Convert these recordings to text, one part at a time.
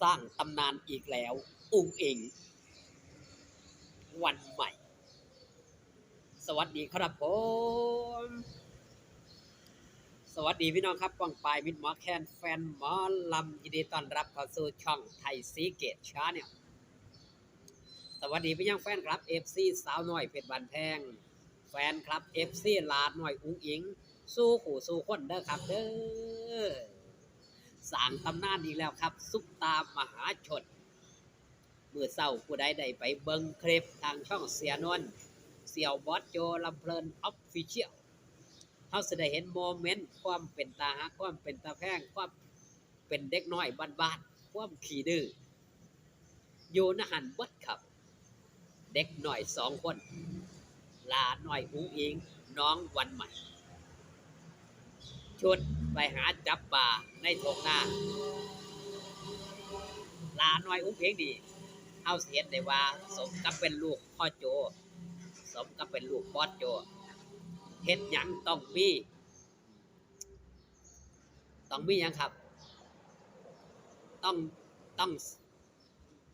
ສ້າງຕຳນານອີກແລ້ວ ອຸ້ງອິງ ວັນໃໝ່. ສະຫວັດດີຄັບຜົມ ສະຫວັດດີພີ່ນ້ອງຄັບ ປ້ອງປາຍ ມິດໝໍແຄນ ແຟນໝໍລຳ ຍິນດີຕ້ອນຮັບເຂົ້າສູ່ຊ່ອງໄທສີເກດ Channel. ສະຫວັດດີໄປຍັງແຟນຄລັບ ເອັຟຊີ ສາວນ້ອຍເພັດບ້ານແພງ, ແຟນຄລັບ ເອັຟຊີ ຫຼ້ານ້ອຍອຸ້ງອິງ ສູ່ຄູ່ສູ່ຄົນເດີຄັບເດີ. ສ້າງຕຳນານອີກແລ້ວຄັບ ຊຸບຕາມະຫາຊົນ. ມື້ເຊົ້າຜູ້ໃດໄດ້ໄປເບິ່ງຄລິບທາງຊ່ອງເສຍນົນ ສ່ຽວບອດໂຈ ລຳເພີນ Official ເຮົາຊິໄດ້ເຫັນໂມເມັນຄວາມເປັນຕາຮັກ ຄວາມເປັນຕາແພງ ຄວາມເປັນເດັກນ້ອຍບ້ານໆ ຄວາມຂີ້ດື້ ຢູ່ໃນຫັ້ນເບິດຄັບ. ເດັກນ້ອຍສອງຄົນ ຫຼ້ານ້ອຍອຸ້ງອິງ ນ້ອງວັນໃໝ່ ຊຸດໄປຫາຈັບປາໃນທົ່ງນາ. ຫຼ້ານ້ອຍອຸ້ງອິງນີ້ ເຮົາຊິເຫັນໄດ້ວ່າສົມກັບເປັນລູກພໍ່ໂຈ ສົມກັບເປັນລູກບອດໂຈ. ເຮັດຫຍັງຕ້ອງມີ ຕ້ອງມີຫຍັງຄັບ? ຕ້ອງ ຕ້ອງ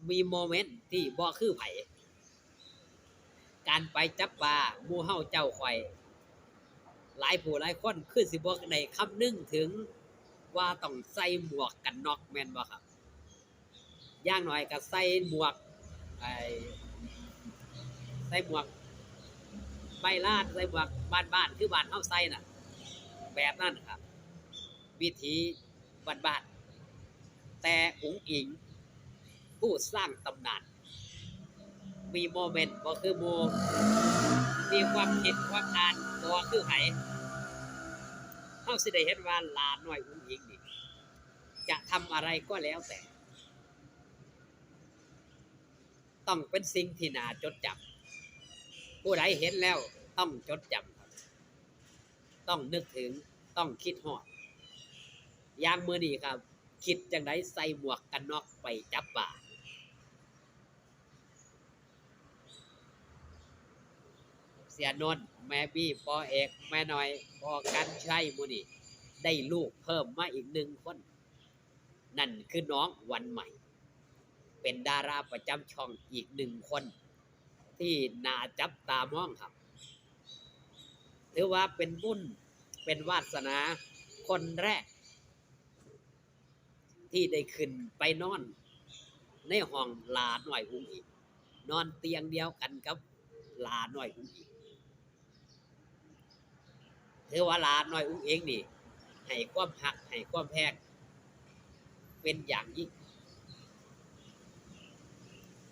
ມີໂມເມັນທີ່ບໍ່ຄືໃຜ. ການໄປຈັບປາ ໝູ່ເຮົາເຈົ້າຂ້ອຍ ຫຼາຍຜູ້ຫຼາຍຄົນຄືຊິບໍ່ໄດ້ຄຳນຶງເຖິງວ່າຕ້ອງໃສ່ໝວກກັນນັອກ ແມ່ນບໍ່ຄັບ? ຢ່າງໜ້ອຍກໍໃສ່ໝວກ ໄອ້ ໃສ່ໝວກໃບລານ ໃສ່ໝວກບ້ານໆ ຄືບ້ານເຮົາໃສ່ນະ ແບບນັ້ນຄັບ ວິຖີບ້ານໆ. ແຕ່ອຸ້ງອິງ ຜູ້ສ້າງຕຳນານ ມີໂມເມັນບໍ່ຄືໝູ່ ມີຄວາມຄິດຄວາມອ່ານບໍ່ຄືໃຜ. ເຮົາຊິໄດ້ເຫັນວ່າຫຼ້ານ້ອຍອຸ້ງອິງນີ້ ຈະທຳອະໄລກໍແລ້ວແຕ່ ຕ້ອງເປັນສິ່ງທີ່ໜ້າຈົດຈຳ. ຜູ້ໃດເຫັນແລ້ວຕ້ອງຈົດຈຳ ຕ້ອງນຶກເຖິງ ຕ້ອງຄິດຮອດ. ຢ່າງມື້ນີ້ຄັບ ຄິດຈັ່ງໃດໃສ່ໝວກກັນນັອກໄປຈັບປາ? ເສຍນົນ, ແມ່ບີ, ພໍ່ເອກ, ແມ່ນ້ອຍ, ພໍ່ກັນໄຊ ມື້ນີ້ໄດ້ລູກເພີ່ມມາອີກໜຶ່ງຄົນ. ນັ້ນຄືນ້ອງວັນໃໝ່ ເປັນດາລາປະຈຳຊ່ອງອີກໜຶ່ງຄົນທີ່ໜ້າຈັບຕາມອງຄັບ. ຖືວ່າເປັນບຸນເປັນວາດສະໜາຄົນແລກ ທີ່ໄດ້ຂຶ້ນໄປນອນໃນຫ້ອງຫຼ້ານ້ອຍອຸ້ງອິງ, ນອນຕຽງດຽວກັນກັບຫຼ້ານ້ອຍອຸ້ງອິງ. ຖືວ່າຫຼ້ານ້ອຍອຸ້ງອິງນີ້ໃຫ້ຄວາມຮັກ ໃຫ້ຄວາມແພງເປັນຢ່າງຍິ່ງ.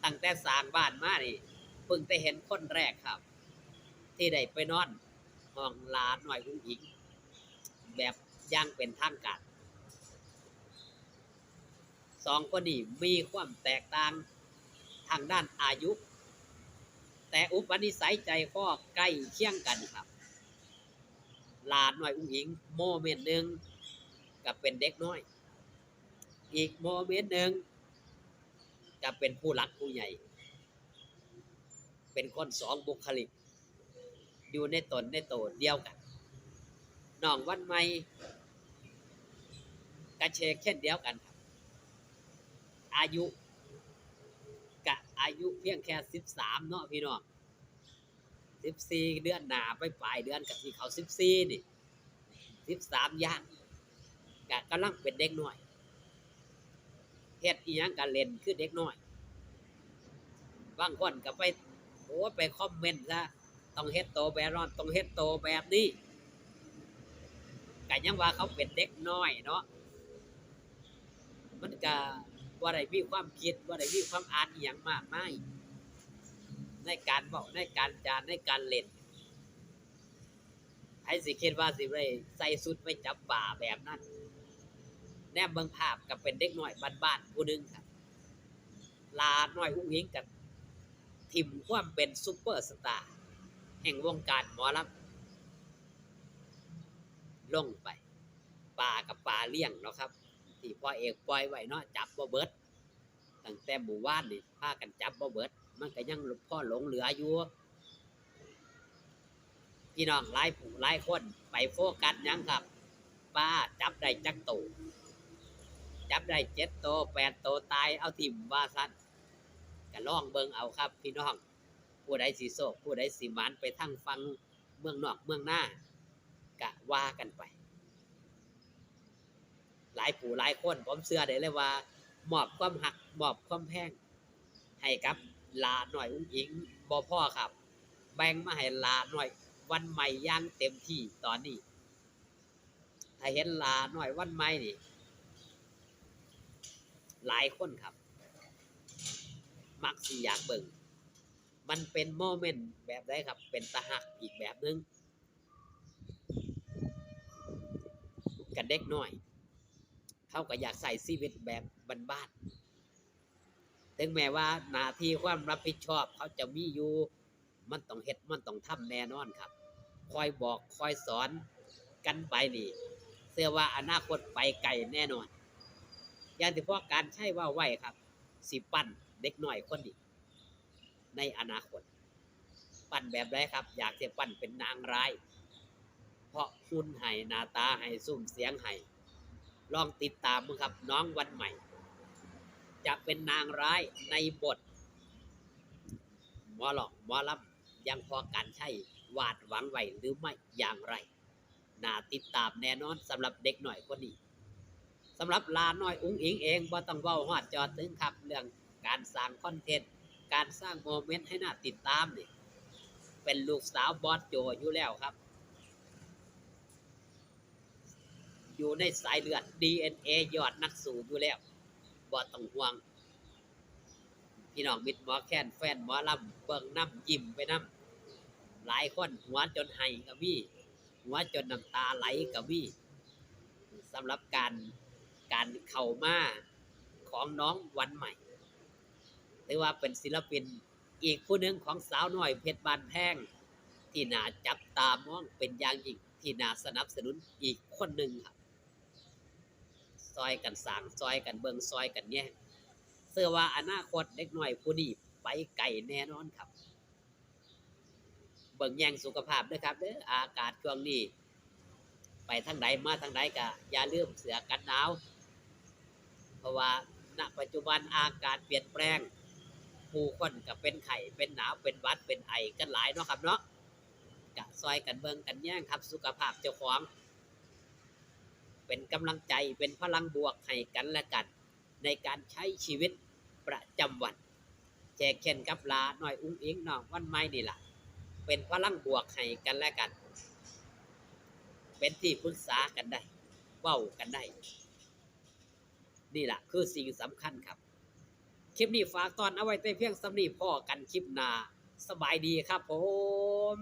ຕັ້ງແຕ່ສ້າງບ້ານມານີ້ ເພິ່ງແຕ່ເຫັນຄົນແລກຄັບ ທີ່ໄດ້ໄປນອນຫ້ອງຫຼ້ານ້ອຍອຸ້ງອິງແບບຢ່າງເປັນທາງການ. ສອງຄົນນີ້ມີຄວາມແຕກຕ່າງທາງດ້ານອາຍຸ ແຕ່ອຸປະນິໄສໃຈຄໍໃກ້ຄຽງກັນຄັບ. ຫຼ້ານ້ອຍອຸ້ງອິງໂມເມັນໜຶ່ງກໍເປັນເດັກນ້ອຍ, ອີກໂມເມັນໜຶ່ງກໍເປັນຜູ້ຫຼັກຜູ້ໃຫຍ່, ເປັນຄົນສອງບຸກຄະລິກ ຢູ່ໃນຕົນໃນໂຕດຽວກັນ. ນ້ອງວັນໃໝ່ກະເຊັ່ນດຽວກັນ, ອາຍຸກະອາຍຸພຽງແຄ່ສິບສາມເນາະພີ່ນ້ອງ, ສິບສີ່ ເດືອນໜ້າໄປປາຍເດືອນກະຊິເຂົ້າສິບສີ່ນີ້ ສິບສາມຢ່າງ ກະກຳລັງເປັນເດັກນ້ອຍ ເຮັດອີ່ຫຍັງກະຫຼິ້ນຄືເດັກນ້ອຍ. ບາງຄົນກະໄປ ໂອ້ ໄປຄອມເມັນຊະ ຕ້ອງເຮັດໂຕແບບນັ້ນ ຕ້ອງເຮັດໂຕແບບນີ້ ກະຍັງວ່າເຂົາເປັນເດັກນ້ອຍເນາະ. ມັນກະບໍ່ໄດ້ມີຄວາມຄິດ ບໍ່ໄດ້ມີຄວາມອ່ານອີ່ຫຍັງມາກມາຍ ໃນການເວົ້າ ໃນການຈາ ໃນການຫຼິ້ນ. ໃຜຊິຄິດວ່າຊິໄດ້ໃສ່ຊຸດໄປຈັບປາແບບນັ້ນ? ແນມເບິ່ງພາບກໍເປັນເດັກນ້ອຍບ້ານໆຜູ້ໜຶ່ງຄັບ. ຫຼ້ານ້ອຍອຸ້ງອິງກໍຖິ້ມຄວາມເປັນຊຸບເປີສະຕາແຫ່ງວົງການໝໍລຳລົງໄປ. ປາກໍປາລ້ຽງເນາະຄັບ ທີ່ພໍ່ເອກປ່ອຍໄວ້ເນາະ ຈັບບໍ່ເບິດ. ຕັ້ງແຕ່ມື້ວານນີ້ພາກັນຈັບບໍ່ເບິດ ມັນກໍຍັງພໍຫຼົງເຫຼືອຢູ່. ພີ່ນ້ອງຫຼາຍຜູ້ຫຼາຍຄົນໄປໂຟກັສຫຍັງຄັບ? ປາຈັບໄດ້ຈັກໂຕ? ຈັບໄດ້ເຈັດໂຕແປດໂຕຕາຍເອົາຖິ້ມວ່າຊັ້ນ. ກະລອງເບິ່ງເອົາຄັບພີ່ນ້ອງ, ຜູ້ໃດຊິໂຊກ ຜູ້ໃດຊິໝານໄປທາງຝັ່ງເມືອງນອກເມືອງນາ ກະວ່າກັນໄປ. ຫຼາຍຜູ້ຫຼາຍຄົນ ຜົມເຊື່ອໄດ້ເລີຍວ່າ ມອບຄວາມຮັກ ມອບຄວາມແພງໃຫ້ກັບຫຼ້ານ້ອຍອຸ້ງອິງບໍ່ພໍຄັບ, ແບ່ງມາໃຫ້ຫຼ້ານ້ອຍວັນໃໝ່ຢ່າງເຕັມທີ່ຕອນນີ້. ຖ້າເຫັນຫຼ້ານ້ອຍວັນໃໝ່ນີ້ ຫຼາຍຄົນຄັບ ມັກຊິຢາກເບິ່ງ. ມັນເປັນໂມເມັນແບບໃດຄັບ? ເປັນຕາຮັກອີກແບບໜຶ່ງ. ກັບເດັກນ້ອຍ ເຂົາກໍຢາກໃຊ້ຊີວິດແບບບ້ານໆ, ເຖິງແມ້ວ່າໜ້າທີ່ຄວາມຮັບຜິດຊອບເຂົາຈະມີຢູ່, ມັນຕ້ອງເຮັດ ມັນຕ້ອງທຳແນ່ນອນຄັບ. ຄອຍບອກຄອຍສອນກັນໄປນີ້ ເຊື່ອວ່າອະນາຄົດໄປໄກແນ່ນອນ. ຢ່າງທີ່ພໍ່ການໄຊເວົ້າໄວ້ຄັບ, ຊິປັ້ນເດັກນ້ອຍຄົນນີ້ໃນອະນາຄົດ. ປັ້ນແບບໃດຄັບ? ຢາກຊິປັ້ນເປັນນາງຮ້າຍ ເພາະຫຸ່ນໃຫ້ ໜ້າຕາໃຫ້ ຊຸ້ມສຽງໃຫ້. ລອງຕິດຕາມເບິ່ງຄັບ, ນ້ອງວັນໃໝ່ຈະເປັນນາງຮ້າຍໃນບົດໝໍຮ້ອງໝໍລຳ ຢ່າງພໍ່ການໄຊວາດຫວັງໄວ້ຫຼືໄມ່ຢ່າງໃດ. ໜ້າຕິດຕາມແນ່ນອນສຳລັບເດັກນ້ອຍຄົນນີ້. ສຳລັບຫຼ້ານ້ອຍອຸ້ງອິງເອງ ບໍ່ຕ້ອງເວົ້າຮອດເຈາະເຖິງຄັບ, ເລື່ອງການສ້າງຄອນເທັນ ການສ້າງໂມເມັນໃຫ້ໜ້າຕິດຕາມນີ້ ເປັນລູກສາວບອສໂຈຢູ່ແລ້ວຄັບ. ຢູ່ໃນສາຍເລືອດ ດີເອັນເອ ຍອດນັກສູ້ຢູ່ແລ້ວ, ບໍ່ຕ້ອງຫ່ວງ. ພີ່ນ້ອງມິດໝໍແຄນ ແຟນໝໍລຳ ເບິ່ງນຳ ຍິ້ມໄປນຳ. ຫຼາຍຄົນຫົວຈົນໄຫ້ກໍມີ, ຫົວຈົນນ້ຳຕາໄຫຼກໍມີ. ສຳລັບການ ການເຂົ້າມາຂອງນ້ອງວັນໃໝ່ ຖືວ່າເປັນສິລະປິນອີກຜູ້ໜຶ່ງຂອງສາວນ້ອຍເພັດບ້ານແພງ ທີ່ໜ້າຈັບຕາມອງເປັນຢ່າງຍິ່ງ, ທີ່ໜ້າສະໜັບສະໜູນອີກຄົນໜຶ່ງຄັບ. ຊ່ອຍກັນສ້າງ, ຊ່ອຍກັນເບິ່ງ, ຊ່ອຍກັນແຍງ. ເຊື່ອວ່າອະນາຄົດເດັກນ້ອຍຜູ້ນີ້ໄປໄກແນ່ນອນຄັບ. ເບິ່ງແຍງສຸຂະພາບເດີຄັບເດີ, ອາກາດຊ່ວງນີ້ ໄປທາງໃດມາທາງໃດກະຢ່າລືມເສື້ອກັນໜາວ, ເພາະວ່າ ນະ ປັດຈຸບັນອາກາດປ່ຽນແປງ, ຜູ້ຄົນກະເປັນໄຂ້ເປັນໜາວ ເປັນຫວັດເປັນໄອກັນຫຼາຍເນາະຄັບເນາະ. ກະຊ່ອຍກັນເບິ່ງກັນແຍງຄັບສຸຂະພາບເຈົ້າຂອງ, ເປັນກຳລັງໃຈ ເປັນພະລັງບວກໃຫ້ກັນແລະກັນ ໃນການໃຊ້ຊີວິດປະຈຳວັນ. ແຈກແຂນກັບຫຼ້ານ້ອຍອຸ້ງອິງ ນ້ອງວັນໃໝ່ນີ້ລະ ເປັນພະລັງບວກໃຫ້ກັນແລະກັນ, ເປັນທີ່ປຶກສາກັນໄດ້ ເວົ້າກັນໄດ້. ນີ້ລະຄືສິ່ງສຳຄັນຄັບ. ຄລິບນີ້ຝາກຕ້ອນເອົາໄວ້ແຕ່ພຽງສ່ຳນີ້, ພໍ້ກັນຄລິບໜ້າ. ສະບາຍດີຄັບຜົມ.